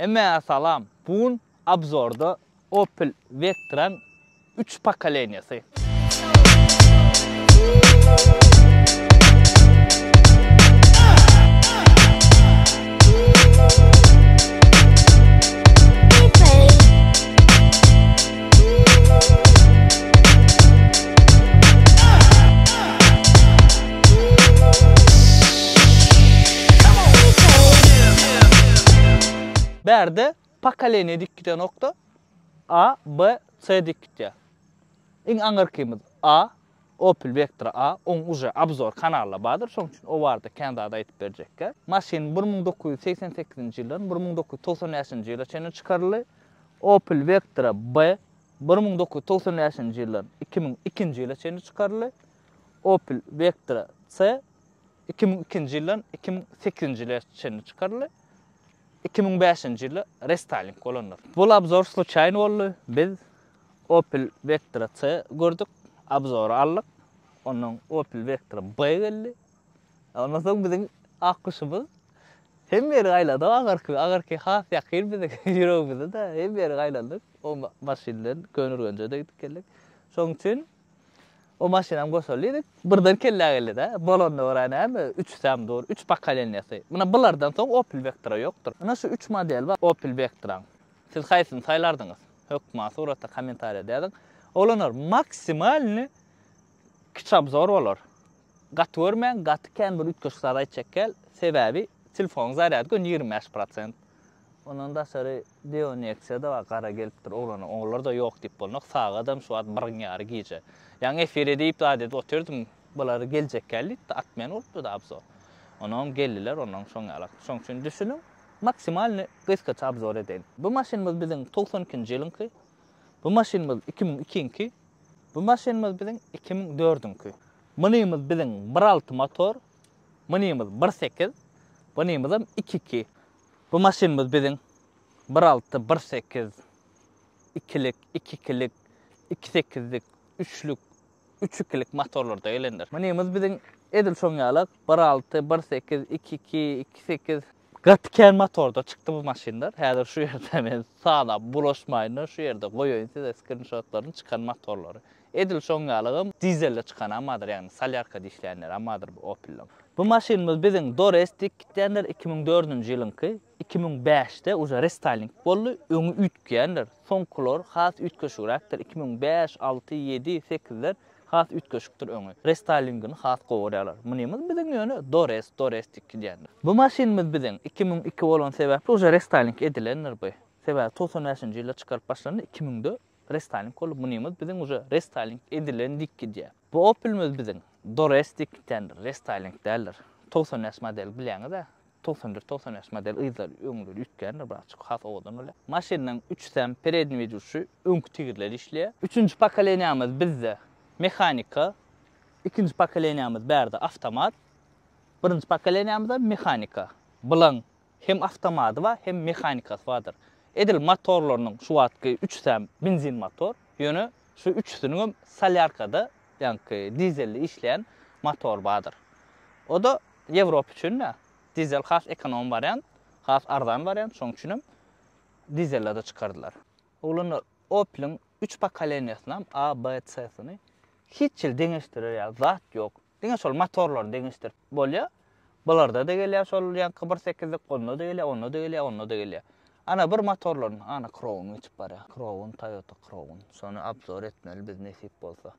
Hemmäňe salam. Bu gün obzorda Opel Vectra-nyň üç pokoleniýasy. Bärde pokoleniýa dik gidenokda A, B, C dik gitýär. Iň aňyrkymyz A, Opel Vectra A, oň uje obzor kanalda bardyr, şoň üçin o barada kän zat aýdyp berjekkä. Maşyn 1988-nji ýyldan 1995-nji ýyla çenli çykaryldy. Opel Vectra B 1995-nji ýyldan 2002-nji ýyla çenli çykaryldy. Opel Vectra C 2002-nji ýyldan 2008-nji ýyla çenli çykaryldy. 2005-nji ýylda restaýling bolandyr. Bul obzor sluçaýny boldy. Biz Opel Vectra C gördük, obzory aldyk. Ondan Opel Vectra B geldi. Ondan soň biziň akguşumyz hemme ýeri aýlady agarky, agarky has ýakyn biziň ýüregimize-de hemme ýeri aýlandyk. O maşyn bilen Köneürgenje-de gidip geldik. Şonuň üçin o maşynam goşaly diýdik. Birden kellä geldi-de, bolanyna görä näme, üçüsem dur, üç pokoleniýasy. Muna bulardan soň Opel Vectra ýokdur. Muna şu üç model bar Opel Vectra-nyň. Siz haýsyny saýlardyňyz? Hökman suratda kommentariýada ýazyň. Oglanlar, maksimalny kiçi obzor bolar. Gaty görmäň, gaty kän bir üýtgeşik zat aýtjak däl. Sebäbi telefonyň zarýady göni 25 prosent. Ondan daşary Deo Nexia-da bar, gara gelipdir oglana, olar-da ýok diýip bolnok. Sagadam şu wagt biriň ýary gije. Ýaňy efir edip zat edip otyrdym, bular geljekkä diýipdi, atmen bolupdy-da obzor. Onam geldiler, ondan şoň ýalak. Şoň üçin düşüniň, maksimalny gysgaça obzor edeýin. Bu maşynymyz biziň 92-nji ýylyňky, bu maşynymyz 2002-nki, bu maşynymyz biziň 2004-üňki. Munymyz biziň bir alty motor, munymyz bir sekiz, bunymyzam iki iki. Bu maşynymyz biziň bir alty, bir sekiz, ikilik, iki ikilik, iki sekizlik, üçlük, üç ikilik motorlarda gelendir. Munymyz biziň edil şoň ýalak bir alty, bir sekiz, iki iki, iki sekiz. Gaty kän motorda çykdy bu maşynlar. Häzir şu ýerde men sanap bulaşmaýyn-da, şu ýerde goýaýyn size skrinşotlaryny çykan motorlary. Edil şoň ýalygam dizelde çykanam bardyr, ýagny solýarkada işleýänlerem bardyr bu Opel-iň. Bu maşynymyz biziň Dores diýip gitýändir, 2004-nji ýylyňky, 2005-de uje restaýling boldy, öňi üýtgeýändir, soňkular has üýtgeşigräkdir, 2005, 6, 7, 8-ler has üýtgeşikdir öňi. Restaýlingini has gowy görýärler. Munymyz biziň ýöne Dores, Dores diýip gidýändir. Bu maşynymyz biziň 2002 bolan sebäpli uje restaýling edilendir bu. Sebäbi 95-nji ýylda çykaryp başlandy, 2000-de Restaýling bolup munymyz biziň uje restaýling edilen dik gidýär. Bu Opelimiz biziň Dores dik gidýändir, restaýling däldir. 95 model bilýäňiz-ä. 94, 95 model yzlary, öňleri üýtgändir birazjyk, has owadan bolýar. Maşynyň üçüsem peredniý widuşy, öňki tigirler işleýär. Üçünji pokoleniýamyz bizde mehanika, ikinji pokoleniýamyz bärde awtomat, birinji pokoleniýamyzam mehanika. Bulaň Hem awtomady bar, hem mehanikasy bardyr. Edil motorlarynyň şu wagtky üçüsem benzin motor, ýöne şu üçüsiniňem solýarkada, ýaňky dizelli işleýän motor bardyr. O-da Ýewropa üçin-dä. Dizel has ekonom wariant, has arzan wariant, şonuň üçinem dizelde-de çykardylar. Oglanlar, Opel-iň üç pokoleniýasynam, A, B, C-sini hiç hili deňeşdirer ýaly zat ýok. Diňe şol motorlary deňeşdirip bolýar. Bularda-da gelýär şol ýaňky bir sekizlik, onda-da gelýär, onda-da gelýär, onda-da gelýär. Ana bir motorlaryny, ana Crown geçip barýar. Crown, Toyota Crown. Şony obzor etmeli biz nesip bolsa.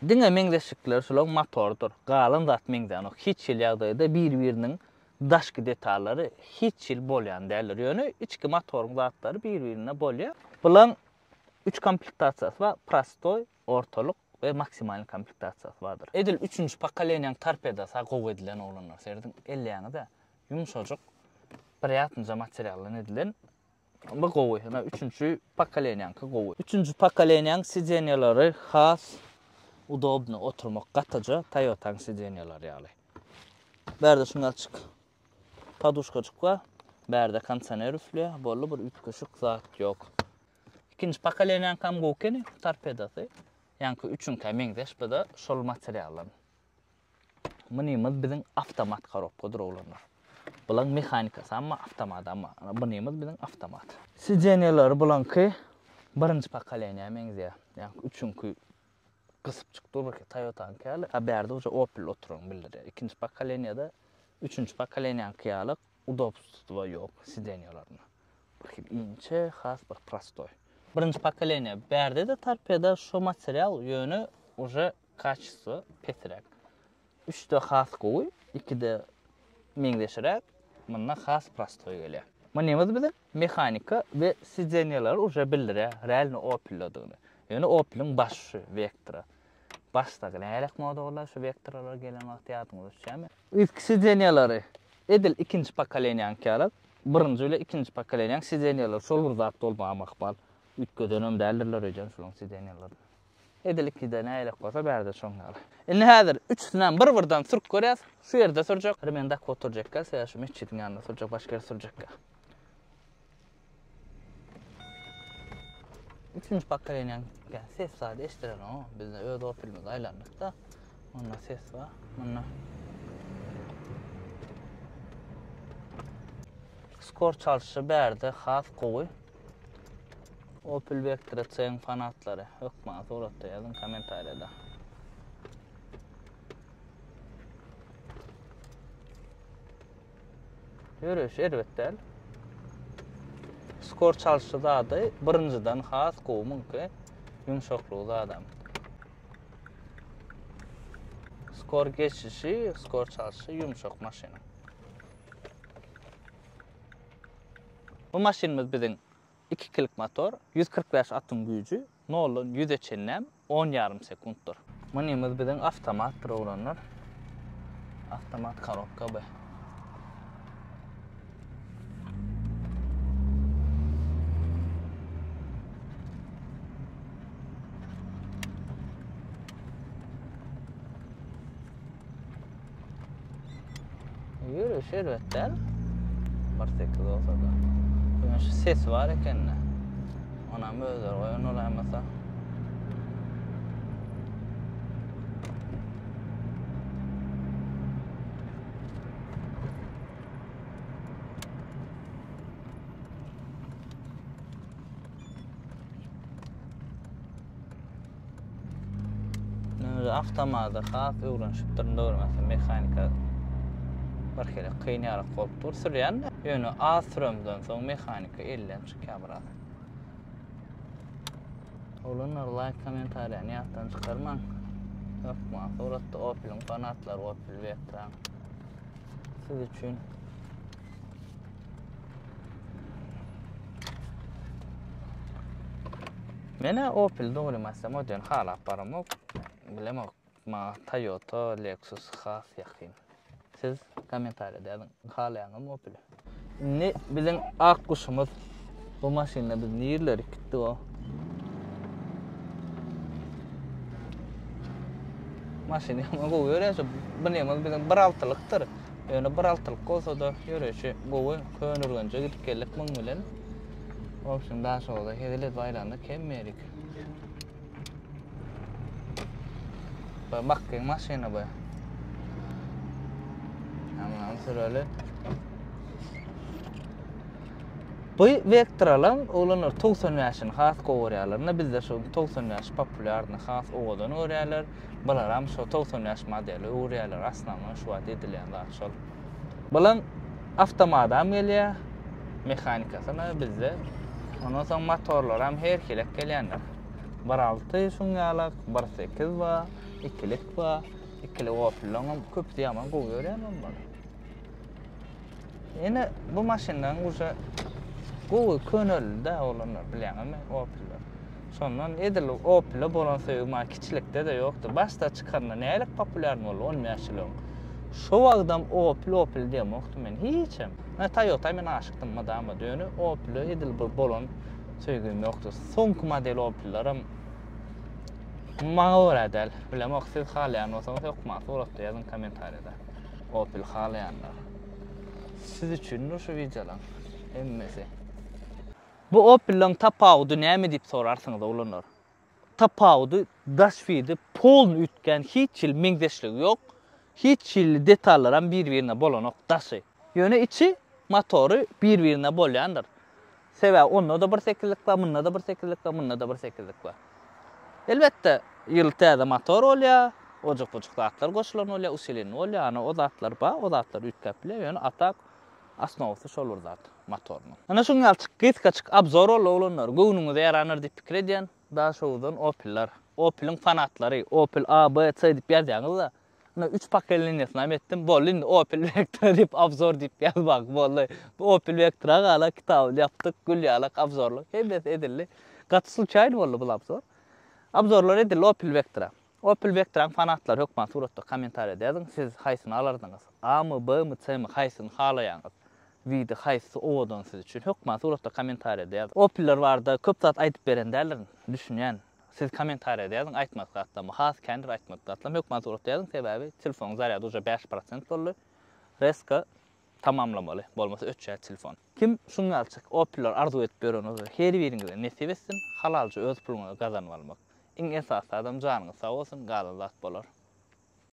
Diňe meňzeşlikleri şulaň motorydyr. Galan zat meňzänok. Hiç hili ýagdaýda bir-biriniň daşky detallary hiç hili bolýan däldir. Ýöne içki motoryň zatlary bir-birine bolýar. Bulaň üç komplektasiýasy bar. Prostoý, ortalyk we maksimalny komplektasiýasy bardyr. Edil üçünji pokoleniýaň torpedasy gowy edilen oglanlar serediň elleýäňizä ýumşajyk priýatnyja materialdan edilen bu gowy ýöne üçünji pokoleniýaňky gowy. Üçünji pokoleniýaň sidenýalary has udobny oturmak gataja Toyotaň sidenýalary ýaly. Bärde şuny açyk poduşkajyk bar. Bärde kondisioner üfleýär. Boldy bir üýtgeşik zat ýok. Ikinji pokoleniýaňkam gowy ekeni, torpedasy. Ýaňky üçüňkä meňzeş, bu-da şol materialdan. Munymyz biziň awtomat korobkadyr oglanlar. Bulaň mehanikasy amma awtomat amma. Ana bunymyz biziň awtomat. Sidenýalar bulaňky birinji pokoleniýa meňzeýär. Ýa üçüňki gysyp çykdy dur ki Toyotanyňky ýaly. A bärde uje Opel oturan bildirýär. Ikinji pokoleniýada üçünji pokoleniýaňky ýaly udobstwo ýok sidenýalarynda. Bir hili inçe, has bir prostoý. Birinji pokoleniýa bärde-de torpeda şo material ýöne uje kaçestwo pesräk. Üçde has gowy, ikide meňzeşiräk, munda has prostoý gelýär. Munymyz biziň mehanika we sidenýalar uje bildirýär realno Opel-ledigini. Ýöne Opel-iň başy şu Vectra. Başdaky nähilek moda bolýar şu Vectralar gelen wagty ýadyňyza düşýärmi? Yzky sidenýalary edil ikinji pokoleniýaňky ýaly, birinji bilen ikinji pokoleniýaň sidenýalary şol bir zat bolmagam ahmal. Üýtgedenem däldirler öýdýän şolaň sidenýalaryny. Edil ikide nägilek bolsa bärde şoň ýaly. Indi häzir üçüsinem bir-birden sürüp görýäs. Şu ýerde sürjek. Remen dakyp oturjakka, sebäbi şu metjidiň ýanynda sürjek, başga ýerde sürjekkä. Üçünji pokoleniýaň ses zady eşdirenok. Bizde öz Opelimiz aýlandyk-da. Munda ses bar. Munda Skor çalşy bärde has gowy. Opel Vectra C-iň fanatlary hökman suratda ýazyň kommentariýada. Ýöreýşi erbet däl. Skor çalşy zady birinjiden has gowy muňky. Ýumşaklygy zadam. Skor geçişi, skor çalşy ýumşak maşynyň. Bu maşynymyz biziň 2 kilik motor, 145 atyň güýji, noldan ýüze çenlem on ýarym sekuntdyr. Munymyz biziň awtomatdyr oglanlar. Awtomat korobka bu. Ýörüş erbet däl. 1.8 bolsa-da. Ýöne şu sesi bar ekende. Onam özleri goýan bolaýmasa. Men awtomata has öwrenişipdirin dogry mehanika bir hili kyn ýarak bolup dur sürýän. Ýöne az süremden soň mehanika elden çykýar biraz. Oglanlar laýk kommentariýany ýatdan çykarmaň. Hökman suratda Opel-iň fanatlary Opel Vectra siz üçin. Menä Opel dogrymy aýtsam o diýen halap baramok. Bilemok. Maňa Toyota, Lexus has ýakyn. Siz kommentariýada ýazyň. Halaýaňyzmy Opel-i? Indi biziň ak guşumyz bu maşynda biz nirelere gitdik o? Maşyn ýaman gowy ýörýär şu. Bunymyz biziň bir altylykdyr. Ýöne bir altylyk bolsa-da ýöreýşi gowy. Köneürgenje gidip geldik muň bilen. Wobşem Daşoguzda hezil edip aýlandyk hemmelik. Bu bakgyň maşyny bu. Hemen süreli. Bu Vectralaň oglanlar 95-ini has gowy görýärler. Bizde şu 95 populýarny has owadan görýärler. Bularam şo 95 modeli öwürýärler. Asnawnoý şu wagt edilýän zat şol. Bulaň awtomadam gelýär, mehanikasyna bizde. Ondan soň motorlaram her hilek gelýändir. Bir alty şuň ýalak, bir sekiz bar, ikilik bar. Ikilik Opel-leňem köpüsi ýaman gowy ýörýän onlar. Ýene bu maşynlaryň uje gowy köneldi-dä oglanlar bilýäňizmi Opel-ler. Şondan edil Opel-e bolan söýgi maňa kiçilikde-de ýokdy. Başda çykanda nälik populýarny boldy 15 ýyl öň. Şo wagtam Opel Opel diýemokdym men hiçem. Ýa Toyota men aşykdym mydama ýöne Opel-e edil bir bolan söýgim ýokdy. Soňky model Opel-lerem maňa görä däl. Bilemok siz halaýan bolsaňyz hökman suratda ýazyň kommentariýada. Opel halaýanlar. Siz üçindir şu wideolaň hemmesi. Bu Opel-leň tapawudy näme diýip sorarsyňyz oglanlar. Tapawudy daş fidi polny üýtgän hiç hili meňzeşligi ýok. Hiç hili detallaram bir-birine bolanok daşy. Ýöne içi motory bir-birine bolýandyr. Sebäbi onda-da bir sekizlik bar, munda-da bir sekizlik bar, munda-da bir sekizlik bar. Elbetde, ýyl täze motor bolýar, ojuk-bujuk zatlar goşulan bolýar, usilenli bolýar, ana o zatlar bar, o zatlar üýtgäp bilýär, ýöne a tak osnowasy şol bir zat motorynyň. Ana şuň ýaly gysgaçyk obzor boldy oglanlar, göwnüňize ýarandyr diýip pikir edýän. Daşoguzdan Opel-ler. Opel-iň fanatlary, Opel A, B, C diýip ýazýaňyz-da. Ine üç pokolenýasyny hem etdim. Boldy indi Opel Vectra diýip obzor diýip ýazmaň boldy. Bu Opel Vectra gala kitabyny ýapdyk, gül ýalak obzorlar hemmesi edildi. Gaty sluçaýny boldy bul obzor. Obzorlar edildi Opel Vectra. Opel Vectra-nyň fanatlary hökman suratda kommentariýada ýazyň. Siz haýsyny alardyňyz? A-my, B-mi, C-mi haýsyny halaýaňyz? Widi haýsysy owadan siz üçin? Hökman suratda kommentariýada ýazyň. Opeller barada köp zat aýdyp beren däldirin. Düşünýän. Siz kommentariýada ýazyň aýtmadyk zatlarymy has kändir aýtmadyk zatlarym hökman suratda ýazyň sebäbi telefonyň zarýady uje 5% boldy reska tamamlamaly bolmasa öçýär telefon. Kim şuň ýalyçyk opiller arzuw edip ýören bolsa her biriňize nesip etsin halalja öz puluňyza gazanyp almak. Iň esasy zadam janyňyz sag bolsun galan zat bolar.